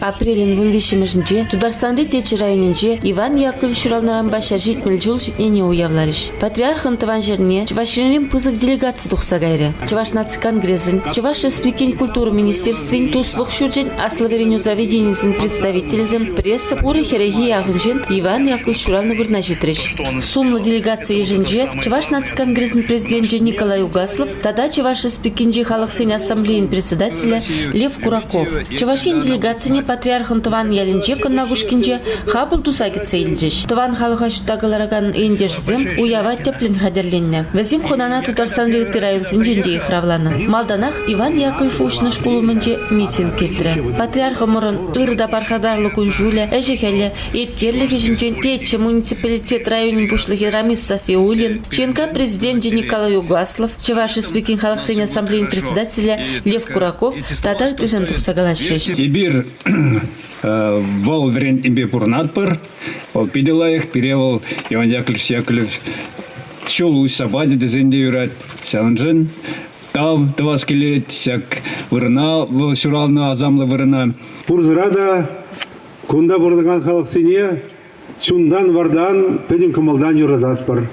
Апрелӗн вунвиҫҫӗмӗшӗнче Тутарстанри Теччӗ районӗнче Иван Яковлев ҫуралнӑранпа 170 ҫул ҫитнине уявларӗҫ. Патриархӑн тӑван ҫӗрне Чӑваш Енрен пысӑк делегаци тухса кайрӗ. Чӑваш наци конгресӗн, Чӑваш Республикин культура министерствин, Туслӑх ҫурчӗн аслӑ вӗренӳ заведенийӗсен представителӗсем, пресса пурӗ хӗрӗхе яхӑн ҫын Иван Яковлев ҫуралнӑ вырӑна ҫитрӗҫ. Сумлӑ делегаци йышӗнче Чӑваш наци конгресӗн президенчӗ Николай Угаслов тата Чӑваш Республикинчи халӑхсен ассамблейин председателӗ Лев Кураков. Чӑваш Ен делегацине патриархӑн тӑван ялӗнче Кӑнна Кушкинче хапӑл туса кӗтсе илчӗҫ. Тӑван халӑха ҫутта кӑларакан ентешӗсем уява тӗплӗн хатӗрленнӗ. Вӗсем хӑнана Тутарстанри ытти районсенчен те йыхравланӑ. Малтанах Иван Яковлев уҫнӑ шкул умӗнче митинг иртрӗ. Патриархӑмӑрӑн ырӑ та пархатарлӑ кун-ҫулӗ, ӗҫӗ-хӗлӗ, еткерлӗхӗ ҫинчен Теччӗ муниципалитет районӗн пуҫлӑхӗ Рамис Сафиуллин, ЧНК президенчӗ Николай Угаслов, Чӑваш Республикин халӑхсен ассамблейин председателӗ Лев Кураков тата ыттисем тухса калаҫрӗҫ. Эпир вӑл вӗрентнипе пурӑнатпӑр. Вӑл питӗ лайӑх. Пире вӑл Иван Яковлевич Яковлев ҫул уҫса пачӗ тесен те юрать. Ҫавӑншӑн тав тӑвас килет ҫак вырӑна, вӑл ҫуралнӑ асамлӑ вырӑна. Пурсӑра та кунта пурӑнакан халӑхсене чунтан-вартан, пӗтӗм кӑмӑлтан юрататпӑр.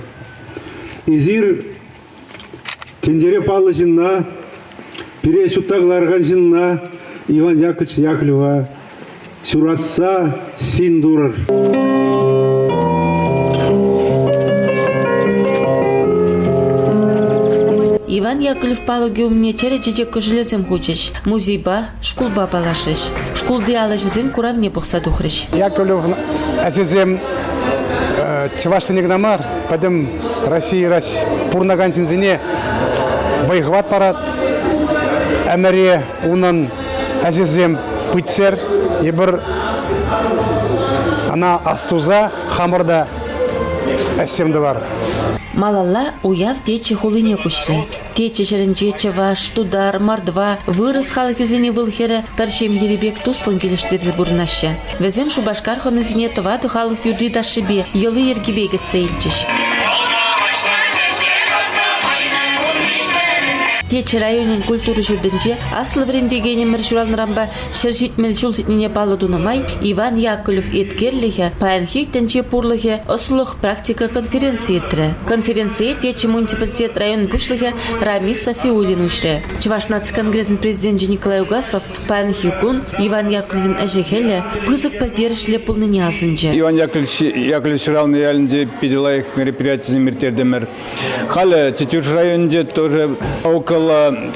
Эсир тӗнчере паллӑ ҫынна, пире ҫутта кӑларакан ҫынна Иван Яковлевич Яковлева ҫуратса син турӑр. Иван Яковлев палӑкӗ умне чӗрӗ чечек кӑшӑлӗсем хучӗҫ, музейпа, шкулпа паллашрӗҫ. Шкулти алӑҫӑсен куравне пӑхса тухрӗҫ. Яковлев ачасем чӑвашсене кӑна мар, пӗтӗм Российӑра пурӑнакан ҫынсене вӑй-хӑват парать. Ӗмӗре унӑн ачасем пытсӑр эпир ӑна астуса хамӑр та ӗҫсем тӑвар. Малалла уяв Теччӗ хулине куҫрӗ. Теччӗ ҫӗрӗнче чӑваш, тутар, мордва, вырӑс халӑхӗсен ывӑл-хӗрӗ пӗр ҫемьери пек туслӑн килӗштерсе пурӑнаҫҫӗ. Вӗсем Шупашкар хӑнисене тӑватӑ халӑх юрри-ташшипе, йӑли-йӗркипе кӗтсе илчӗҫ. Теччӗ районӗн культура ҫуртӗнче аслӑ вӗрентекенӗмӗр ҫуралнӑранпа 170 ҫул ҫитнине паллӑ тунӑ май Иван Яковлев еткерлӗхӗ паянхи тӗнче пурлӑхӗ ӑслӑлӑх практика конференци иртрӗ. Конференцие Теччӗ муниципалитет район пуҫлӑхӗ Рамис Сафиуллин уҫрӗ. Чӑваш наци конгресӗн президенчӗ Николай Угаслов паянхи кун Иван Яковлевӑн ӗҫӗ-хӗлӗ пысӑк пӗлтерӗшлӗ пулнине асӑнчӗ. Иван Яковлевич Яковлев ҫуралнӑ ялӗнче питӗ лайӑх мероприятисем ирттертӗмӗр. Халӗ Тетюш районӗнче тоже около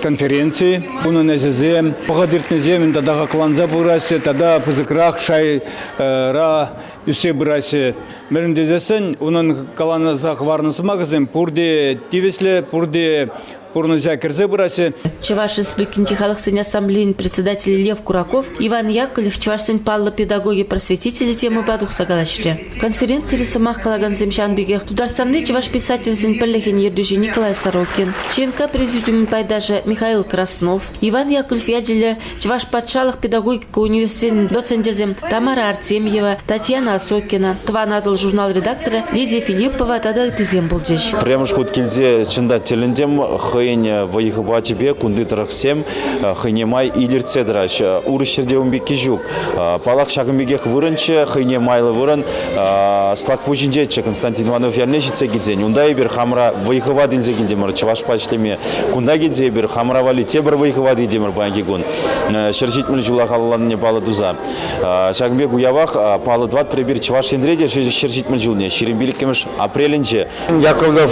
конференции. Унӑн ӗҫӗсем вӑхӑт иртнӗҫемӗн тата хакланса пыраҫҫӗ, тата пысӑкрах шайра ӳссе пыраҫҫӗ. Мӗншӗн тесессӗн унӑн каланӑ хӑварнӑ сӑмахӗсем пурте тивӗҫлӗ, пурте пурнӑҫа кӗрсе пыраҫҫӗ. Чӑваш Республикинчи халӑхсен ассамблейин председателӗ Лев Кураков Иван Яковлев чӑвашсен паллӑ педагогӗ-просветителӗ темӑпа тухса калаҫрӗ. Конференцире сӑмах калакансем ҫавӑн пекех Тутарстанри чӑваш писательсен пӗрлӗхӗн ертӳҫи Николай Сорокин, ЧНК президиумӗн пайташӗ Михаил Краснов, Иван Яковлев ячӗллӗ Чӑваш патшалӑх педагогика университечӗн доценчӗсем Тамара Артемьева, Татьяна Осокина, Тӑван Атӑл журнал редакторӗ Лидия Филиппова тата ыттисем пулчӗҫ. Пӗрремӗш хут килсе чӑн та тӗлӗнтӗм. Хӑйӗн вӑй-хӑвачӗпе кунти тӑрӑхсем хӑйне май илӗртсе тӑраҫҫӗ. Урӑх ҫӗрте ун пекки ҫук. Паллах, ҫакӑн пекех вырӑнччӗ, хӑйне майлӑ вырӑн. Слакпуҫӗнчеччӗ Константин Иванов ялне ҫитсе килсен. Унта эпир хамӑра вӑй-хӑват илсе килтӗмӗр чӑвашпа ӗҫлеме. Кунта килсе эпир хамӑра валли тепӗр вӑй-хӑват илтӗмӗр паянхи кун. 170 ҫула халалланине паллӑ туса. Ҫакӑн пек уявах паллӑ тӑватпӑр эпир Чӑваш Енре те 170 ҫулне, 25 апрелӗнче. Яковлев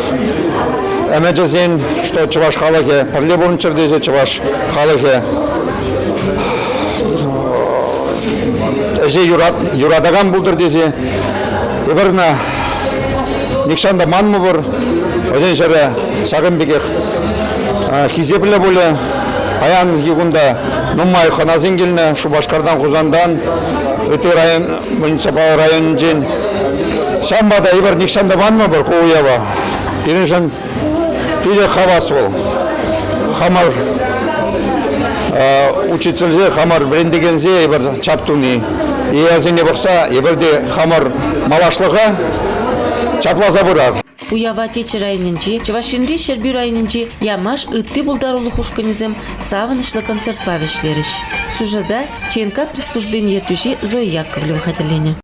ӗмӗчӗсен, что чӑваш халӑхӗ пӗрле пурӑнччӑр тесе чӑваш халӑхӗ ӗҫе юратакан пултӑр тесе эпир ӑна нихҫан та манмӑпӑр. Вӗсен ҫӗрӗ ҫакӑн пекех хисеплӗ пулӗ. Паянхи кунта нумай хӑнасем килнӗ Шупашкартан, Хусантан, ытти район, муниципал районӗнчен. Ҫавӑнпа та эпир нихҫан та манмӑпӑр ку уява. Пирӗншӗн питӗ хавас вӑл. Хамӑр учительсем, хамӑр вӗрентекенсем эпир чап туни. Ясене пӑхса эпир те хамӑр малашлӑха чапласа пырар. Уява Теччӗ районӗнчи, Чӑваш Енри Ҫӗрпӳ районӗнчи Ямаш ытти пултарулӑх ушкӑнӗсем савӑнӑҫлӑ концертпа вӗҫлерӗҫ. Сюжета ЧНК пресс-службин ертӳҫи Зоя Яковлева хатӗрленӗ.